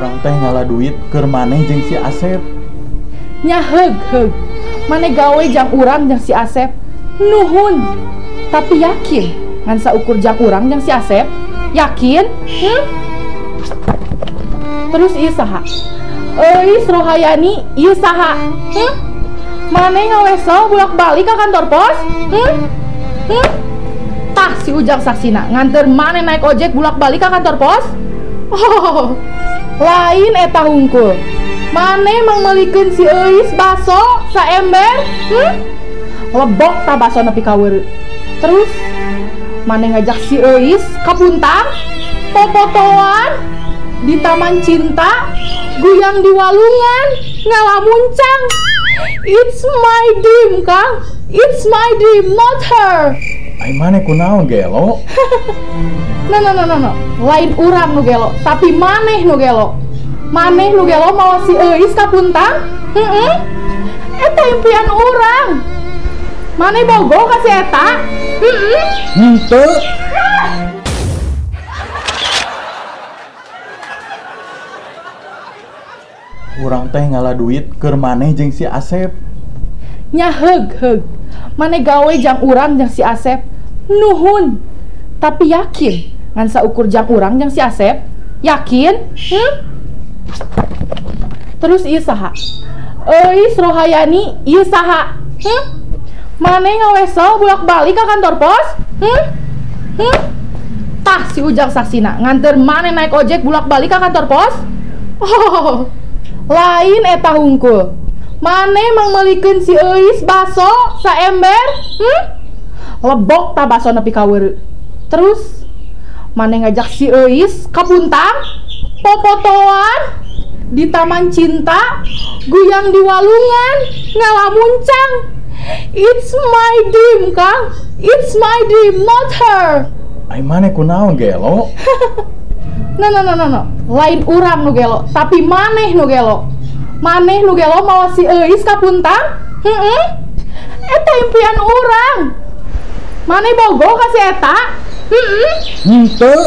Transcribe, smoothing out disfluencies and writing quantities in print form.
Urang teh ngala duit keur maneh jeung si Asep. Nya heug heug. Maneh gawe jang urang jeung si Asep. Nuhun. Tapi yakin ngan saukur jang urang jeung si Asep? Yakin? Hmm? Terus ieu saha? Euis Rohayani ieu saha? Hmm? Maneh ngawesel bolak-balik ka kantor pos? Hmm? Hmm? Tah si Ujang saksina nganter maneh naik ojek bolak-balik ka kantor pos? Oh, lain eta hungkul. Maneh mangmeulikeun si Euis baso saember? Hmm? Lebok tah baso nepi ka weureu. Terus maneh ngajak si Euis ka Puntang, popotoan di Taman Cinta, guyang di walungan, ngalamuncang. It's my dream, Kang. It's my dream, not her. Ai maneh kunaon gelo? No, no, no, no, no. Lain urang nu gelo, tapi maneh nu gelo. Maneh nu gelo mawa si Euis ka Puntang? Heeh. Eta impian urang. Maneh bogo ka si eta? Heeh. Henteu. Urang teh ngala duit keur maneh jeung si Asep. Nya heug heug. Maneh gawe jang urang jeung si Asep. Nuhun. Tapi yakin ngan saukur jang urang jeung si Asep? Yakin? Hmm? Terus ieu saha? Euis Rohayani ieu saha? Hmm? Maneh ngawesel bolak-balik ka kantor pos? Hmm? Hmm? Tah si Ujang saksina nganter maneh naik ojek bolak-balik ka kantor pos? Oh, lain eta hungkul. Maneh mangmeulikeun si Euis baso saember? Hmm? Lebok tah baso nepi ka weureu. Terus maneh ngajak si Euis ka Puntang, popotoan di Taman Cinta, guyang di walungan, ngalamuncang. It's my dream, Kang. It's my dream, not her. Ai maneh kunaon gelo? No, no, no, no, no. Lain urang nu gelo, tapi maneh nu gelo. Maneh nu gelo mawa si Euis ka Puntang? Heeh. Eta impian urang. Maneh bogo ka si eta? Heeh. Henteu.